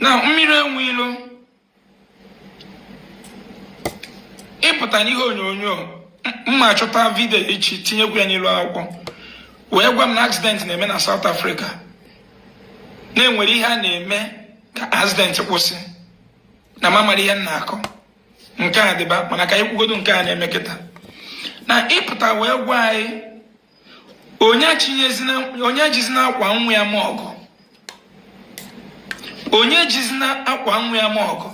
Na Mmiri Enweilo, ịpụta n'ihe onyonyo mma chọta video echi tinyekwu ya n'elu akwụkwọ wee gwa m na accident na-eme na South Africa, na enwere ihe a na-eme ka accident kwụsị, na m amara ihe m na-akọ. Nke a dịba, mana ka anyị kwugodo nke a na-eme kịta. Na ịpụta wee gwa anyị onye jizina akwa nwa ya ma ọgụ, onye jizina akwa nwa ya ma ọgụ,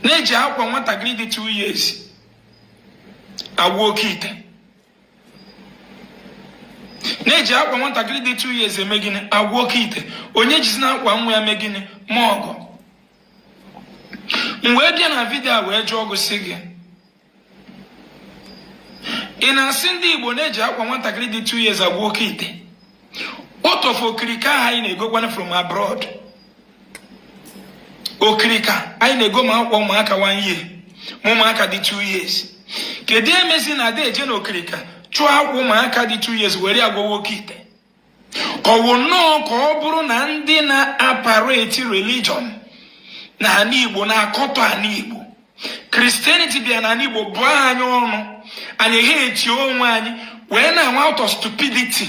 na-eji akwa nwatakịrị dị 2 years agwọ oke ite, na-eji akwa nwatakịrị dị 2 years eme gịnị? Agwọ oke ite. Onye jizina akwa nwa ya mee gịnị? Ma ọgụ. M wee bịa na video a wee jụọ gị, sị gị, ị na-asị ndị Igbo na-eji akwa nwatakịrị dị 2 years agwọ oke ite? Out of okirika ahụ anyị na-egokwana from abroad, okirika anyị na-ego ma akwa ụmụaka 1 year ma ụmụaka dị 2 years, kedu emezi na ada eje n'okirika chụọ akwa ụmụaka dị 2 years were agwọwa oke ite? Ka ọ wụ nnọọ ka ọ bụrụ na ndị na-operate religion na ala Igbo na-akọtọ ala Igbo. Christianity bịa n'ala Igbo bụọ anyị ọnụ, anyị ha etie onwe anyị wee na-anwe out of stupidity.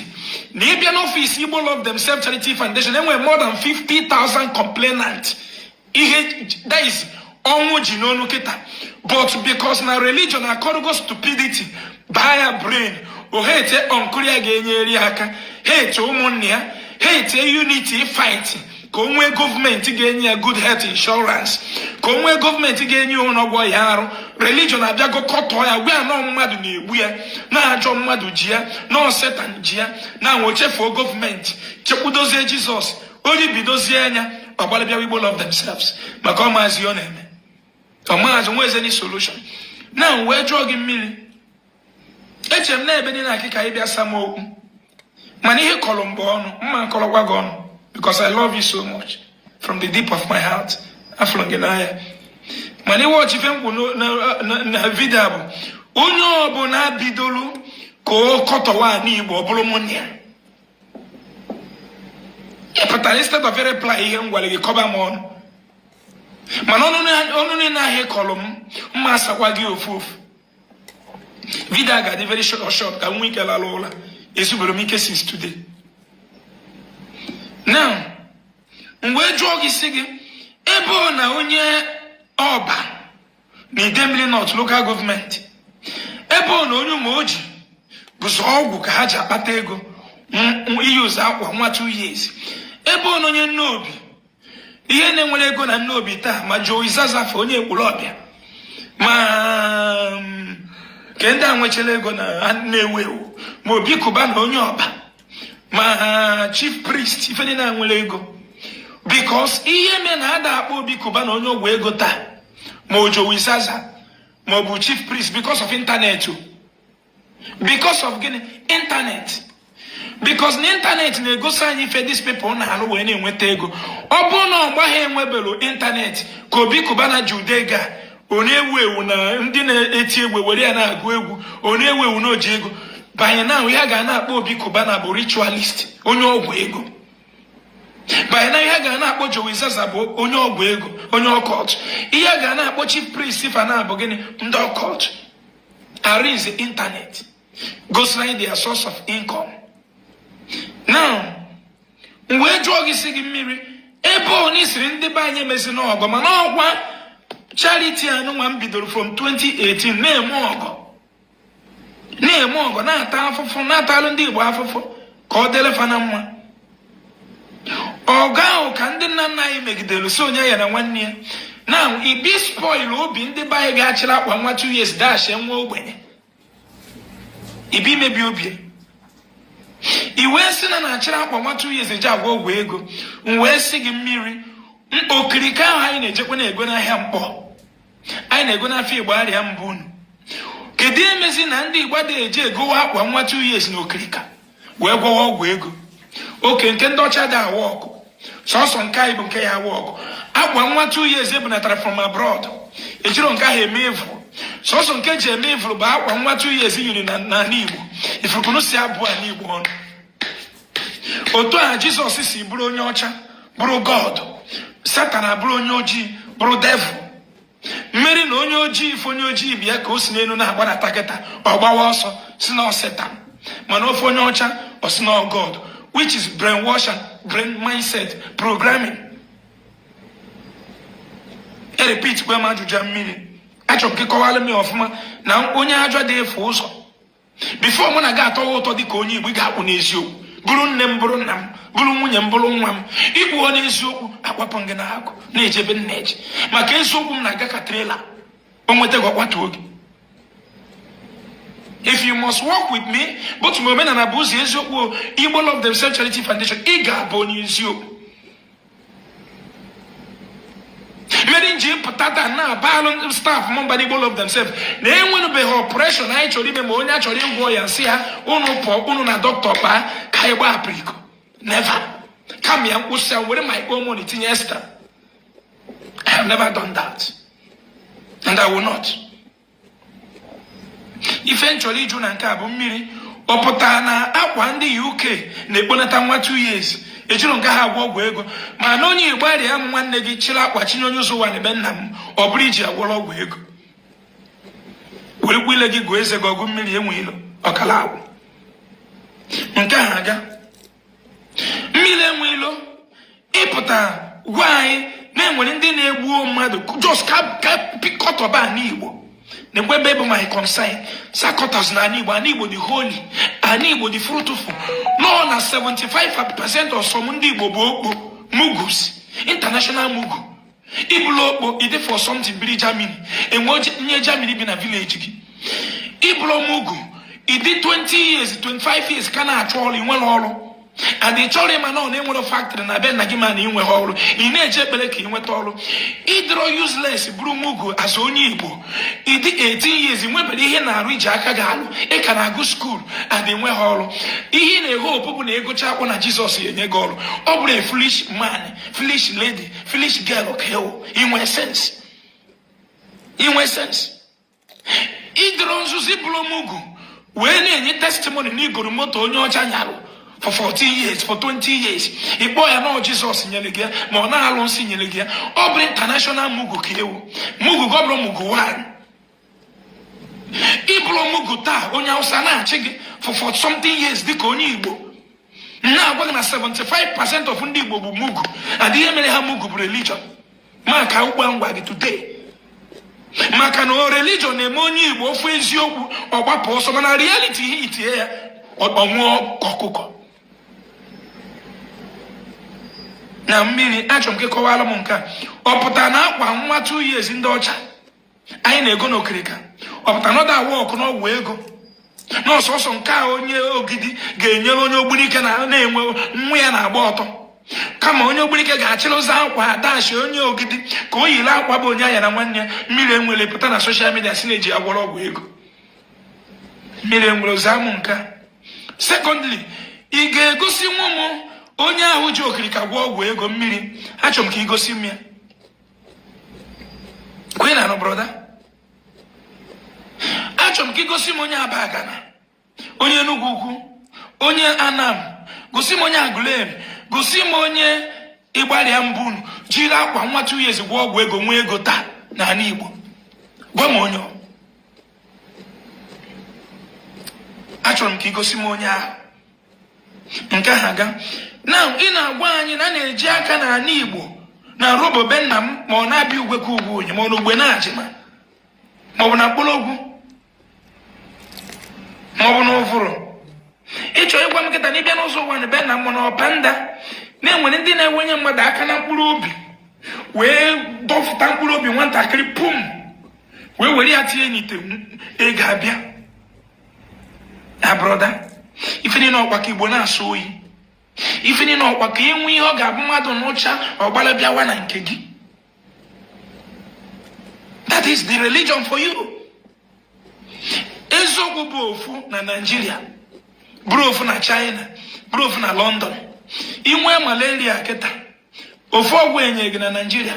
Na ịbịa n'office Igbo Love Themselves Charity Foundation, enwere more than 50,000 complainant, ihe that is ọnwụ ji n'onu kịta. But because na religion akọrọgo stupidity baa ya brain, o hate uncle ya ga-enyere ya aka, hate ụmụnne ya, hate unity fight ka o nwee gọọmenti ga-enye ya good health insurance, ka o nwee gọọmenti ga-enye ya ụlọọgwụ ya arụ. Religion abịago kọtọọ ya, gwa ya nọọ mmadụ na-egbu ya, na-ajọ mmadụ ji ya, nọọ Satan ji ya, na nwe chefuo gọọmenti, chekwudozie Jizọs. Onye bidozie anya ọgbalịbịa Igbo Love Themselves maka ọmaazi ọ na-eme ọmaazi nwa eze solution. Na wee jụọ gị, Mmiri, eche m na ebe dị na akịka ịbịa sa m okwu, mana ihe kọrọ mgbe ọnụ mma nkọrọkwa gị ọnụ, because I love you so much from the deep of my heart. Afụrụ gị n'anya. Mana iwe ọchị ife mkpu na video bụ onye ọbụla bidolu ka ọ kọtọwa ala Igbo, ọ bụrụ mụ ya ị pụtara, instead of reply ihe m gwara gị, kọba m ọnụ. Mana ọnụ niile ahụ kọrọ m, mma asakwa gị ofu ofu. Video a ga-adị very short short ka m nwee ike lara ụla. Ezubere m ike since today. Now, m wee jụọ gị, sị gị, ebe ọ na onye Ọba na Idemili North Local Government, ebe ọ na onye Ụmụoji bụzọ ọgwụ ka ha ji akpata ego, iyi ụzọ akwa nwa 2 years, ebe ọ na onye Nnobi, ihe na-enwere ego na Nnobi taa, ma Joe Izazafa onye Ekwulọbịa, ma ke ndị a nwechara ego na na-ewu ewu, ma Obi Kuba na onye Ọba, ma chief priest, ife niile a nwere ego, because ihe mee na ada akpọ Obi Kuba na onye ọgwụ ego taa, ma Ojowi Zaza ma ọ bụ chief priest, because of internet o. Because of gịnị? Internet. Because na internet na-egosi anyị ife these people na-alụ wee na-enweta ego. Ọ bụrụ na ọgba ha enwebelu internet ka Obi Kubana ji ude ego a, ọ na-ewu ewu na ndị na-eti egwu were ya na-agụ egwu, ọ na-ewu ewu na oji ego banye na ihe a ga na-akpọ Obi Kubana bụ ritualist, onye ọgwụ ego. Banye na ihe a ga na-akpọ Joey Zaza bụ onye ọgwụ ego, onye occult. Ihe a ga na-akpọ chief priest fana bụ gịnị? Ndị occult. Arinze internet gosiri anyị their source of income. Now, m wee jụọ gị, sị gị, Mmiri, ebe onye siri ndị be anyị emezi n'ọgọ, mana ọkwa charity anụnwa m bidoro from 2018 na-eme ọgọ, na-eme ọgọ, na-ata afụfụ, na-atalụ ndị Igbo afụfụ ka ọ dịrị fa na mma. Ọgụ ahụ ka ndị nna nna anyị megidere, si onye ya na nwanne ya na ibi spoil obi ndị be anyị ga-achịrị akwa nwa 2 years dash nwa ogbenye, ibi mebi obi. I wee sị na na-achịrị akwa nwa 2 years eji agwa ọgwụ ego. M wee sị gị, Mmiri, okirika ahụ anyị na-ejekwa na-ego n'ahịa Mkpọ, anyị na-ego n'afọ Igbo arịa mbụ unu, kedu emezi na ndị Igbo adịghị eji egowa akwa nwa 2 years na okirika wee gwọwa ọgwụ ego? Oke nke ndị ọcha dị awa ọkụ, sọsọ nke anyị bụ nke ya awa ọkụ. Akwa nwa 2 years ebunatara from abroad, ejiro nke ahụ eme evil. Sọsọ nke eji eme evil bụ akwa nwa 2 years yiri na n'ala Igbo. Ifurukunu si abụọ ala Igbo ọnụ, otu a Jizọs si bụrụ onye ọcha. Bụrụ God, Satan abụrụ onye ojii, bụrụ devil. Mmiri na onye ojii ife onye ojii bịa ka o si n'elu na-agbadata kịta, ọ gbawa ọsọ si na Satan, mana ofe onye ọcha, ọ si na God, which is brainwash and brain mindset programming. E repeat kwe m ajụjụ. Mmiri, achọrọ m ka ịkọwara m ya ọfụma na onye ajọ dị efu ụzọ. Before mụ na gị atọghị ụtọ dịka onye Igbo, ị ga-akwụ n'eziokwu. Bụrụ nne m, bụrụ nna m, bụrụ nwunye m, bụrụ nwa m, ikwu n'eziokwu, akwapụ m gị n'akụ na-ejebe nna eje, maka eziokwu m na-aga ka trailer. O nweta gị, ọkwatuo gị. If you must work with me, but ma omenala bụ ụzọ eziokwu, Igbo Love Themselves Charity Foundation, ị ga-abụ onye eziokwu. Mere nji pụta taa na-abalụ staff m mba Igbo Love Themselves na enwenubeghị operation anyị chọrọ ime, ma onye a chọrọ ịgwọ ya nsị ha, unu pụọ, unu na dọkịta kpaa ka anyị gbaa apriko. Never. Kama ya nkwụsị ya, were my own money tinye extra. I have never done that and I will not. Ife m chọrọ ịjụ na nke a bụ, mmiri, ọ pụtara na akwa ndị UK na-ekponata nwa 2 years ejiri nke ha agwọ ọgwụ ego, ma na onye Igbo arịa m nwanne gị chịrị akwa chinye onye ụzọ ụwa na ebe nna m, ọ bụrụ iji agwọrọ ọgwụ ego? Werekwa ile gị gụọ eze gị ọgụ. Mmiri enwe ilo ọkala agwụ nke ahụ aga. Mmiri enwe ilo, ịpụta gwa anyị na enwere ndị na-egbuo mmadụ just ka pikọtọba ana Igbo na-ekwe ebe bụ my concern sakọtas na ana Igbo. Ana Igbo dị holy, ana Igbo dị fruitful. Nọ na 75% of some ndị Igbo bụ okpo mugus, international mugu. Ịbụla okpo ide for something, biri Germany, enwe nye Germany bi na village gị. Ịbụla mugu ịdị 20 years, 25 years, ka na-achọ ọrụ, ị nwere ọrụ, and ị chọrọ ịma na ọ na-enwere factory na be nna gị, ma na ị nweghị ọrụ, ị na-eje ekpere ka ị nweta ọrụ. Ịdịrọ useless bụrụ mugu as onye Igbo. Ịdị 18 years, nwebere ihe na-arụ iji aka gị alụ, ị ka na-agụ school and enweghị ọrụ. Ihe ị na-ehe hope bụ na ịgụcha akwụkwọ na Jizọs enye gị ọrụ. Ọ bụrụ a foolish man, foolish lady, foolish girl ka ewu. Inwe sense, inwe sense, ịdịrọ nzuzi bụrụ mugu wee na-enye testimony na igoro moto onye ọcha nyarụ for 14 years, for 20 years. Ịkpọ ya na Jizọs nyere gị ya, ma ọ na-alụ nsị nyere gị ya. Ọ bụrụ international mugu ka ewu mugu ka ọ bụrụ mugu 1. Ịbụrụ mugu taa, onye Hausa na-achị gị for something years dịka onye Igbo. Na-agwa gị na 75% of ndị Igbo bụ mugu, and ihe mere ha mugu bụ religion. Maka ụkwa ngwa gị today, maka na religion na-eme onye Igbo ofu eziokwu, ọgbapụ ọsọ, mana reality ihe itinye ya, ọnwụọ ka ọkụkọ na mmiri. Achọrọ m ka ịkọwara m nke a. Ọ pụtara na akwa nwa 2 years ndị ọcha anyị na-ego n'okirika, ọ pụtara na ọ da-awa ọkụ n'ọgwụ ego, na ọsọsọ nke a onye Ogidi ga-enyere onye Ogbunike na na-enwe nwa ya na-agba ọtọ, kama onye Ogbunike ga-achịrị ụzọ akwa dashi onye Ogidi ka o yiri akwa bụ onye anya na nwanne ya? Mmiri enwere pụta na social media si na-eji agwọrọ ọgwụ ego. Mmiri enwere ụzọ amụ nke a. Secondly, ị ga-egosi nwa m onye ahụ ji okirika gwọ ọgwụ ego? Mmiri, achọrọ m ka ị gosi m ya. Kwe na anụ, brother, achọrọ m ka ị gosi m onye Abagana, onye Enugwu Ukwu, onye Anam, gosi m onye Aguleri, gosi m onye Ịgbarịa mbụ jiri akwa nwa 2 years gwọ ọgwụ ego nwee ego taa n'ala Igbo. Gwa m onye ọ. Achọrọ m ka ị gosi m onye ahụ. Nke ahụ aga na ị na-agwa anyị na a na-eji aka n'ala Igbo na robo be nna m, ma ọ na-abịa ugwe ka ugwu onye, ma ọ na ugbe na-achịma, ma ọ bụ na mkpụrụogwu, ma ọ bụ na ụvụrụ. Ịchọ ịgwa m nkịta na ịbịa n'ụzọ ụwa na be nna m na ọpanda na-enwere ndị na-enwenye mmadụ aka na mkpụrụ obi, wee dọfụta mkpụrụ obi nwatakịrị pum, wee were ya tinye n'ite, ego abịa na. Brother, ife niile ọkwa ka Igbo na-asụ oyi, ife niile ọkwa ka ịnwe ihe ọ ga-abụ mmadụ n'ụcha ọgbara bịawa na nke gị. That is the religion for you. Eziokwu bụ ofu na Nigeria, bụrụ ofu na China, bụrụ ofu na London. Inwe malaria kịta, ofu ọgwụ enye gị na Nigeria.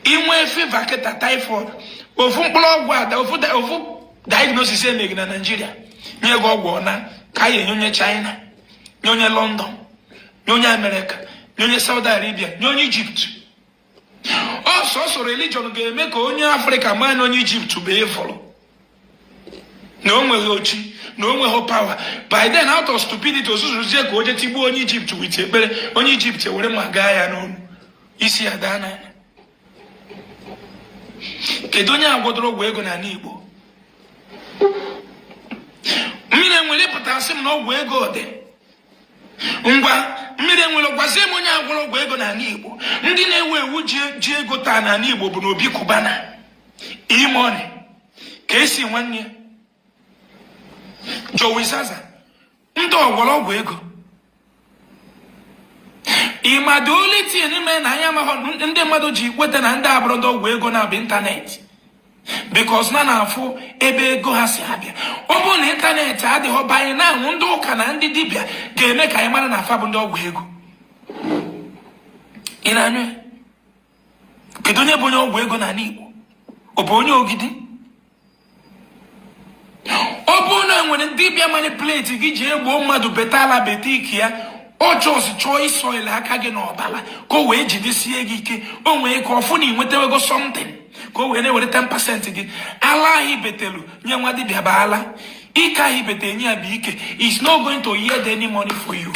Inwe fever kịta, typhoid, ofu mkpụrụ ọgwụ ada, ofu diagnosis eme gị na Nigeria, nye gị ọgwụ ọna ka a enye onye China, nye onye London, nye onye Amerịka, nye Nye onye Saudi Arabia, nye onye Egypt. Ọsọsọ religion ga-eme ka onye Afrịka maa na onye Egypt bụ evil, na o nweghị ochi, na o nweghị power. By then, out of stupidity, ozuzuzie ka o je tigbuo onye Egypt with ekpere. Onye Egypt ewere mma gaa ya n'olu, isi ya daa n'anya. Kedu onye agwọdoro ọgwụ ego n'ala Igbo? Mmiri enwere pụta sị m na ọgwụ ego dị. Ngwa, mmiri enwere, gwazie m onye agwọrọ ọgwụ ego n'ala Igbo. Ndị na-ewu ewu ji ego taa n'ala Igbo bụ na Obi Cubana, E-Money, ka esi nwanne ya Jowizaza, ndị ọgwọrọ ọgwụ ego. Ịma the only thing mee na anyị amaghị ndị mmadụ ji kweta na ndị abụrụ ndị ọgwụ ego na-abụ internet, because na na-afụ ebe ego ha si abịa. Ọ bụrụ na internet adịghị ọba, anyị na-ahụ ndị ụka na ndị dibịa ga-eme ka anyị mara na afa bụ ndị ọgwụ ego. Ị na-anụ ya? Kedu onye bụ onye ọgwụ ego n'ala Igbo? Ọ bụ onye Ogidi? Ọ bụrụ na enwere dibịa manipulate gị ji egbuo mmadụ, beta ala, beta ike ya, ọ chọs chọọ ịsọile aka gị n'ọbara ka o wee jidesie gị ike. O nwee ka ọfụ na ịnwetawego something, ka o wee na-ewere 10% gị. Ala ahụ betelu nye nwa dibịa bụ ala ike ahụ bete nye ya bụ ike. Is not going to yield any money for you.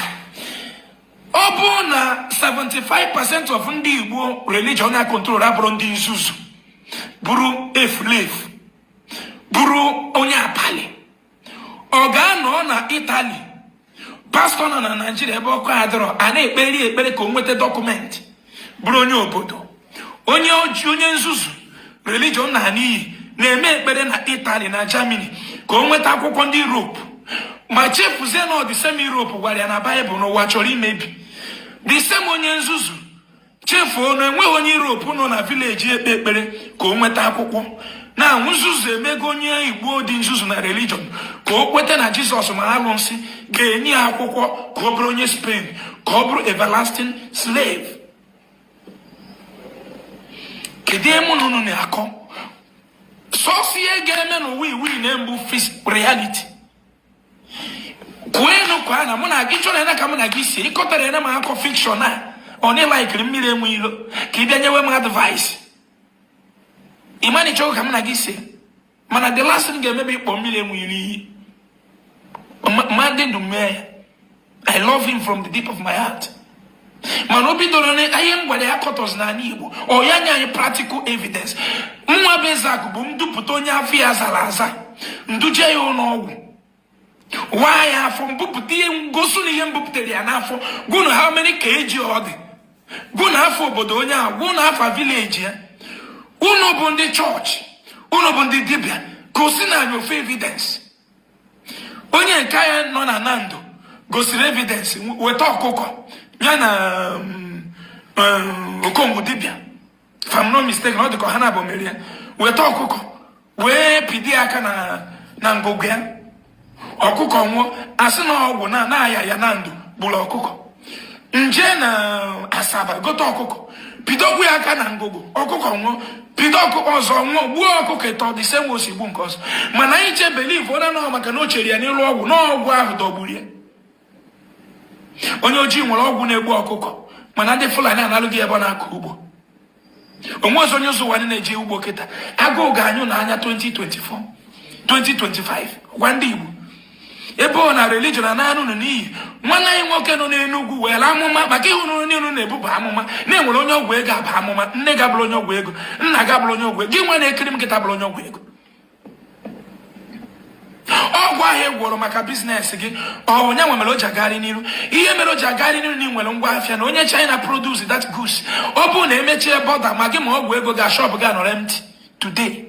Ọ bụrụ na 75% of ndị Igbo religion na control abụrụ ndị nzuzu, bụrụ efulefu, bụrụ onye abalị, ọ ga-anọ na Italy. Pastọ nọ na Naijiria ebe ọkụ adịrọ, a na-ekperi ekpere ka o nweta document, bụrụ onye obodo, onye oji, onye nzuzu religion na n'iyi, na-eme ekpere na Italy na Germany ka o nweta akwụkwọ ndị Europe, ma chefuzie na ọ dị same Europe gwara ya na Baịbụl n'ụwa chọrọ imebi. The same onye nzuzu chefuo na enweghị onye Europe nọ na village ekpe ekpere ka o nweta akwụkwọ. Na nzuzu emego onye Igbo dị nzuzu na religion ka o kweta na Jizọs ma alụnsị ga-enye ya akwụkwọ ka ọ bụrụ onye Spain, ka ọ bụrụ everlasting slave. Kedu ihe mụ na unu na-akọ? Sọsọ ihe ga-eme n'ụwa iwu na mbụ reality kwuenu kwa na mụ na gị chọrọ ya ka mụ na gị sie ịkọtara ya na m akọ fiction a. Ọ na ịlikiri mmiri enwe ilo ka ị bịa nyewe m advice. Ịma na ịchọghị ka mụ na gị sie, mana the last thing ga-emebe ịkpọ mmiri enwe ilo iyi ma ndị ndụ mee ya. I love him from the deep of my heart, mana o bidoro na ihe m gwara ya kọtọs n'ala Igbo. Ọ ya nye anyị practical evidence. Nwa bụ Ezeakụ bụ ndupụta onye afọ ya zara aza, nduje ya ụlọ ọgwụ, waa ya afọ, mbupụta ihe ngosi na ihe mbupụtara ya n'afọ. Gụnụ how many kg ọ dị, gụ na afọ obodo onye ahụ, gụ na afa village ya. Unu bụ ndị chọọchị, unu bụ ndị dibịa, gosi na anyị ofe evidence. Onye nke ya nọ na Nando gosiri evidence, weta ọkụkọ ya na Okongwu dibịa, if I'm not mistaken, ọ dị ka ha na-abụ mere ya, weta ọkụkọ wee pidi aka na ngụgụ ya, ọkụkọ nwụọ. Asị na ọgwụ na na-aya ya na ndụ gburu ọkụkọ. Nje na Asaba gote ọkụkọ, pidokwu ya aka na ngụgụ, ọkụkọ nwụọ. Pido ọkụkọ ọzọ, nwụọ. Gbuo ọkụkọ ịtọ dị same osi gbu nke ọzọ. Mana anyị che believe onye nọ maka na o chere ya n'ịlụ ọgwụ na ọgwụ ahụ dọgburu ya. Onye ojii nwere ọgwụ na-egbu ọkụkọ, mana ndị Fulani analụghị ebe ọ na-akọ ugbo. Onwe ọzọ onye ụzọ ụwa na-eje ugbo kịta, agụụ ga-anyụ n'anya 2024, 2025. Gwa ndị Igbo ebe ọ na religion na anụ unu n'iyi. Nwanne anyị nwoke nọ n'Enugwu were amụma maka ịhụ na unu na-ebuba amụma na-enwere onye ọgwụ ego aba amụma. Nne ga bụrụ onye ọgwụ ego, nna ga bụrụ onye ọgwụ ego, gị nwa na-ekiri m nkịta bụrụ onye ọgwụ ego. Ọgwụ ahụ ị gwọrọ maka business gị, ọ onye nwe mere o ji agagharị n'iru? Ihe mere o ji agagharị n'iru na ị nwere ngwa afịa na onye China produce that goods. Ọ bụrụ na emechie border, ma gị ma ọgwụ ego ga shop gị anọrọ empty today.